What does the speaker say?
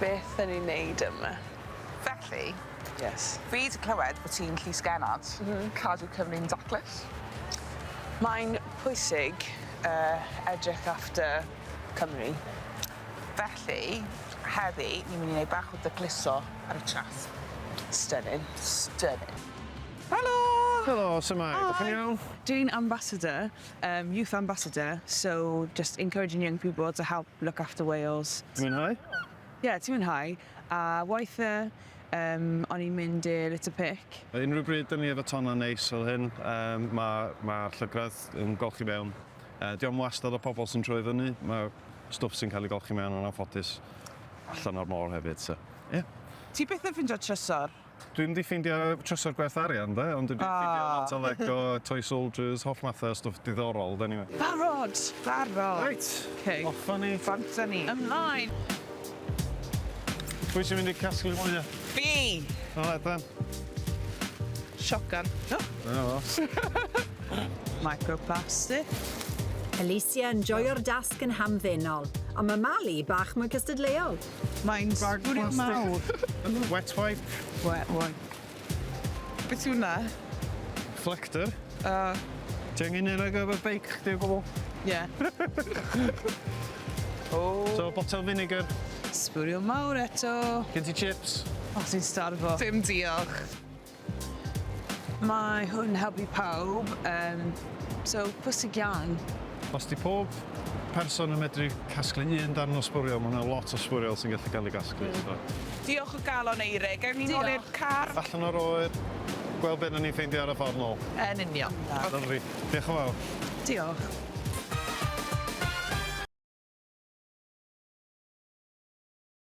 Beth 'yn ni'n neud yma? Felly... Yes. Fi 'di clywed bo' ti'n llysgennad. Cadw Cymru'n daclus. Mae'n pwysig edrych after Cymru. Felly, heddi, ni'n mynd i neud bach o dacluso ar y trath. Stunning. Stunning. Helo! Helo, shwmae? Dych chi'n iawn? Dwi'n ambassador, youth ambassador, so just encouraging young people to help look after Wales. Ti'n mwynhau? Ie, yeah, ti'n mwynhau. A weithiau o'n i'n mynd i'r litter pick. Unrhyw bryd dyn ni efo tonna neis fel hyn, mae ma llygredd yn golchi mewn. Dio'm wastad o pobl sy'n troi fyny, mae stwff sy'n cael ei golchi mewn yn anffodus allan o'r môr hefyd, so ie. Yeah. Ti byth yn ffindio trysor? Dwi'm 'di ffeindio trysor gwerth arian de, ond dwi 'di ffeindio lot o Lego, toy soldiers, holl mathau o stwff diddorol de anyway. Barod! Barod! Reit, okay. Off â ni. Bant â ni. Ymlaen! Pwy sy'n mynd i casglu mwyaf? Fi! O, right then. Shotgun. Oh. Dyna fo. Microplastic. Alicia yn joio'r dasg yn hamddenol, ond mae Mali bach mwy cystadleuol. Mae'n sbwriel mawr. Wet wipe. Wet wipe. Beth yw hwnna? Reflector. Ti angen un ar gyfer beic chdi o gwbl? Yeah. Oh. So, botel vinegar. Sbwriel mawr eto. Gen ti chips? O, ti'n starfo. Dim diolch. Mae hwn helpu pawb, so pwysig iawn. Os di pob person yn medru casglu un darn o sbwriel, mae yna lot o sbwriel sy'n gallu cael ei gasglu. So. Diolch o galon, Eirig. Ewn ni nôl i'r car. Allan o'r oer, gweld beth nawn ni ffeindio ar y ffordd nôl. Yn union. Lovely. Diolch yn fawr. Diolch.